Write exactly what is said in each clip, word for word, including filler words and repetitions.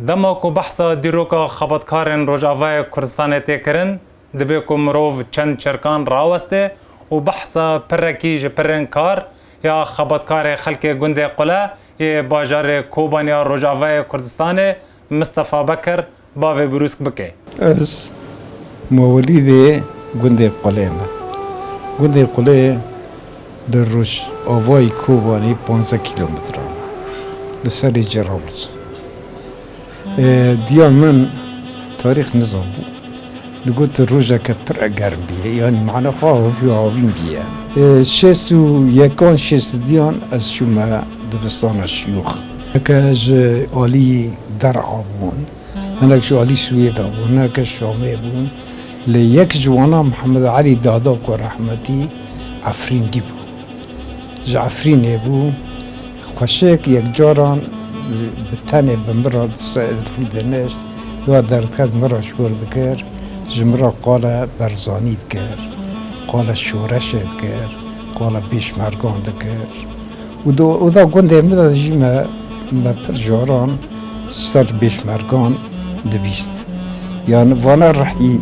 Dema ku behsa dîroka xebatkarên Rojavayê Kurdistanê tê kirin, dibe ku mirov çend çirkan raweste û behsa pirekî ji pirên kar ya xebatkarê xelkê gundê Qule yê bajarê Kobanê ya Rojavayê Kurdistanê Mistefa Bekir bavê Brûsk bike. Ez mewelîdê gundê Qulê me. Gundê Qulê li rojavayî Kobanê panzdeh kîlometran e. Li serê Cerablus. E, diya min tarîx nizanbû. Digot rojeke pir germ bûye. Yanî mana xwe havî havîn bûye. E, şêst û yekan, şêst û diyan ez çûme dibistana şiyûx. Heke ji alî Der'a bûn. Hinek ji alî Swêda bûn, hinek ji Şamê bûn. Lê yek ji wana Mihemed Elî Dada ku rehmetî Efrîndî bû. Ji Efrînê bû. Xweşik yek caran bi tenê bi min re di se-, rû dinişt, ya derdiket min re şor dikir, ji min re qala Berzanî dikir, qala şoreşê dikir, qala pêşmergan dikir. Û do-, û da gundê min de jî me, me pir caran ser pêşmergan dibîst. Yan vana rihî.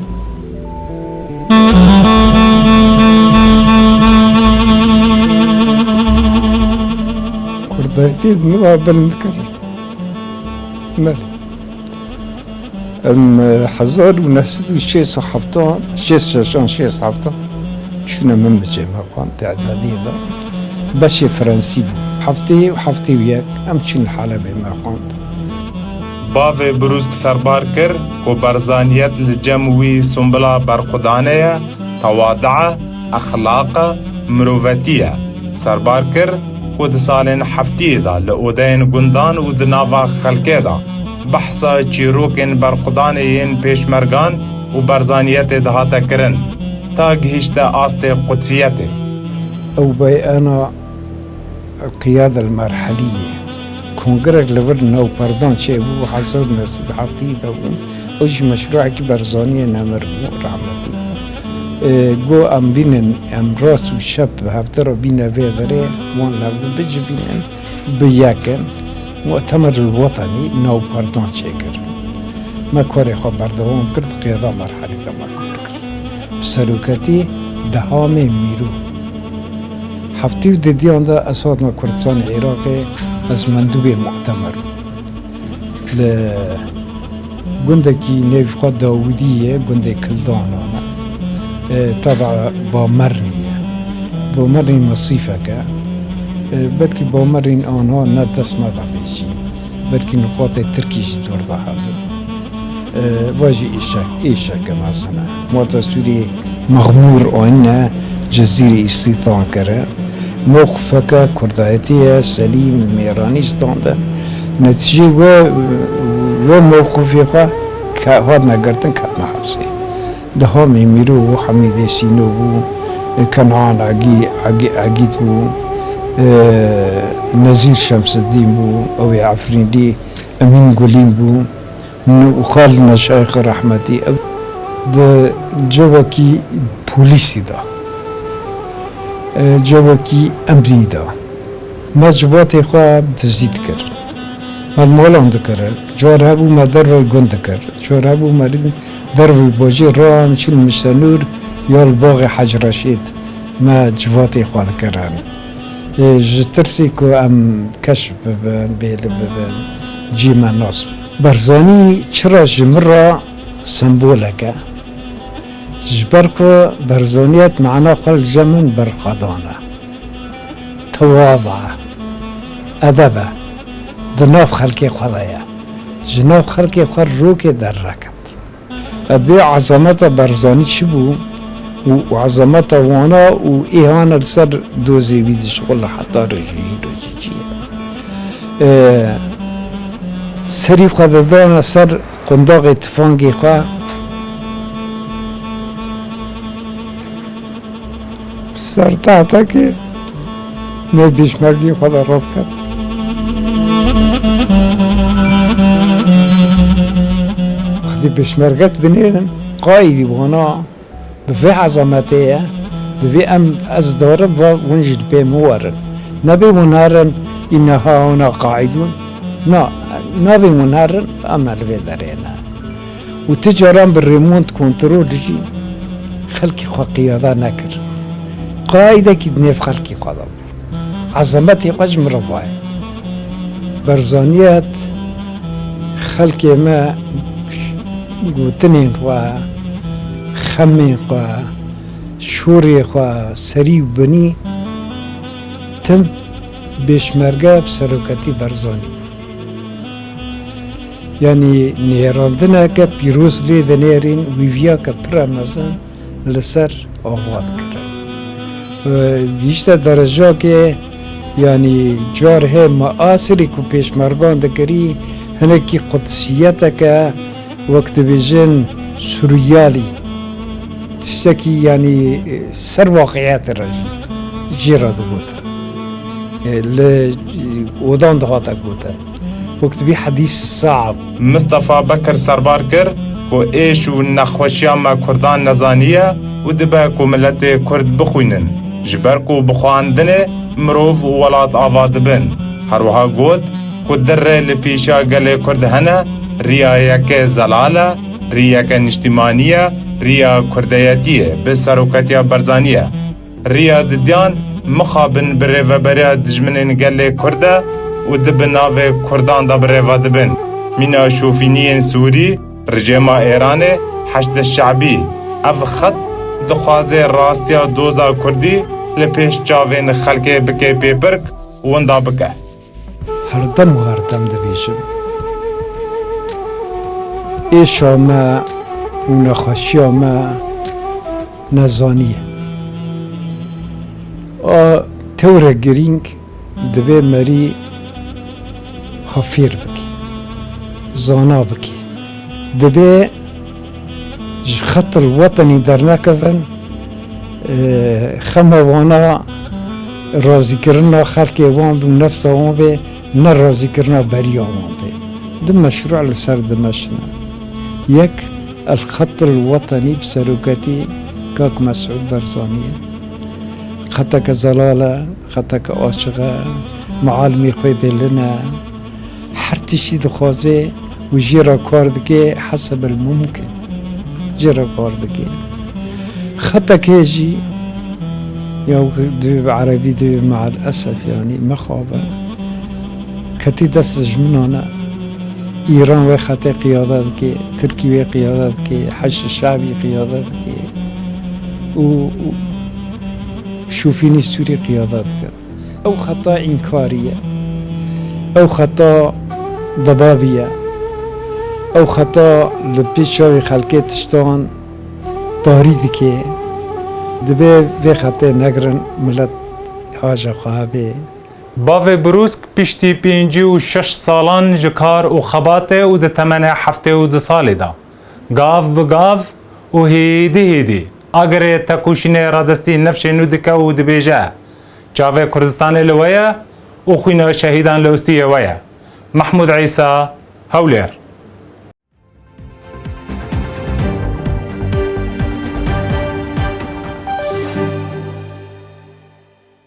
Kurdayetî min de bilind kir. Belê. Em, e, hezar û neh sed û şêst û heft, şêst û şeş, şêst û heft çûne min bi cem xwe di îdadiyê de. Beşê Fransî bû. Heftê û heftê û yek em çûn Helebê me xwend. Bavê Brûsk serbar kir ku Berzaniyet li cem wî sumbila berxwedane ye, tewade, exlaq, mirovetî ye. Serbar kir ku di salên heftiyê de li odeyên gundan û di nava xelkê de behsa çîrokên berxwedanê yên pêşmergan û Berzaniyetê dihate kirin, ta gihîşte astê qudsiyetê. Ew beyana qiyad el merhelî ye. Kongrek li vir navberdan çêbû, hezar neh sed heftê de bû. Ew jî meşruekî Berzaniyê nemir bû, rahmetî. E, got, em bînin, em rast û şep bi hevdira bîne vê derê, wan li hevdî bicivînin, bi yek in. Mu'temer el Wetenî navberdan çêkir. Me karê xwe berdewam kir, di qiyada merhelî de me kar kir. Bi seroketî Dehamê Mîrû. Heftê û didiyan de ez hatime Kurdistanê Iraqê, ez mendûbê mu'temer bûm. Li gundekî nêvî xwe Dawidî ye, gundê Kildanan e. E, teba Bamernî ye. Bamernî mesîfek e. E, belkî Bamernî anha ne dest me de bê jî. Belkî nuqatê Tirkî jî dûr de hebin. E, va jî îşek, îşeke mezin e. Ma destûrê mexmûr anîne, Cezîrê îstîhsal kire. Mewqifeke kurdayetî ye, selîm, mêranî standin. Netîceyê we, we mewqifê xwe ke-, hatine girtin, ketine hepsê. Dehamê Mîrû bû, Hemîdê Sîno bû, Kenan Egî-, Egî-, Egîd bû, e, Nezîr Şemsiddîn bû, ew ê Efrînlî, Emîn Gulîn bû. Min û Xalid Meşayixê rehmetî ev di cewekî polîsî de, e, cewekî emnî de, me civatê xwe dizî dikir. Me li malan dikir. Car hebû me derveyî gund dikir. Car hebû me li derveyî bajêr re em çûn Miştenûr ya li baxê Hec Reşîd me civatê xwe dikirin. E, ji tirsê ku em keşf bibin, bêli bibin, cî me nas bû. Berzanî çira ji min re sembolek e? Ji ber ku Berzaniyet mana xwe li cem min berxwedan e. Tewada e. Edeb e. Di nav xelkê xwe de ye. Ji nav xelkê xwe rokê dereket. Ev bê ezameta Berzanî çi bû û, û ezameta wana û êhana li ser dozê wî dişixule heta rojê îro jî çi ye. Ee, serî xwe didana ser qundaxê tifangê xwe. Ser tahtekê me pêşmergê xwe de rast ket. Xwedî pêşmerget binêrin, qaîdî wana bi vê ezametê ye, divê em ez darim ve hûn jî li pê min werin. Nebê hûn herin, îneha hûna qaîdûn. Na, nabên hûn herin, em li vê derê ne. Û ti caran bi remont kontrol jî xelkê xwe qiyada nekir. Qaîdekî di nêv xelkê xwe de bû. Ezametê xwe ji mirovayê. Berzaniyet xelkê me gotinên xwe, xemên xwe, şûrê xwe, serî û binî tim pêşmerge bi seroketî Berzanî. Yanî nêrandineke pîroz lê dinêrîn, wîviyake pir mezin li ser ava dikirin. Gihîşte derejake, yanî car hê measirî ku pêşmergan dikirî, hinekî qudsiyeteke, wek dibêjin, surrealî, tiştekî, yanî, ser waqietê re jî, jê re digotin. Li odan dihate gotin. Wek dibî hedîs saab. Mistefa Bekir serbar kir ku êş û nexweşiya me Kurdan nezaniye û dibe ku miletê Kurd bixwînin, ji ber ku bi xwendinê mirov û welat ava dibin. Her wiha got ku du rê li pêşiya gelê Kurd hene, riya yekê zelal e, rî yeke niştimanî ye, riya kurdeyetiyê bi seroketiya Berzanî ye. Riya didiyan mixabin bi rêveberiya dijminên gelê Kurd e û di bi navê Kurdan de bi rêve dibin. Mîna şofîniyên Sûrî, rejêma Êranê, Heşdê Şe'bî. Ev xet dixwaze rastiya doza Kurdî li pêş çavên xelkê bike pêpirk û winda bike. Herdem û herdem dibêjim, êşa me û nexweşiya me nezanî ye. A tewre girîng, divê merî xwe fêr bike, zana bike. Divê ji xetil wetenî dernekevin, e, xema wana razîkirina xelkê wan bû, nefsa wan bê, ne razîkirina beriya wan bê. Du meşrû li ser dimeşine. Yek, El Xetil Wetenî bi seroketî Kak Mesûd Barzanî ye. Xeteke zelal e, xeteke açiq e, mialimê xwe bêlin e. Her tiştî dixwaze û jê re kar dike, heseb el mumkin jê re kar dike. Xetekê jî ya dibê bi erebî dibê meal esef, yanî mixabin. Ketî dest dijminan e. Îran wê xetê qiyade dike, Tirkî wê qiyade dike, Heşd Şe'bî qiyade dike û, û şofînî Sûrî qiyade dikin. Ew xeta înkarî ye. Ew xeta debabî ye. Ew xeta li pêş çavê xelkê tiştan tarî dike. Divê vê xetê negirin, milet haja xwe hebê. Bavê Brûsk piştî pêncî û şeş salan ji kar û xebatê û di temenê heftê û du salê de, gav bi gav û hêdî hêdî agirê tekoşînê radestî nifşê nû dike û dibêje, çavê Kurdistanê li we ye û xwîna şehîdan li ustiyê we ye. Mehmûd Îsa, Hewlêr.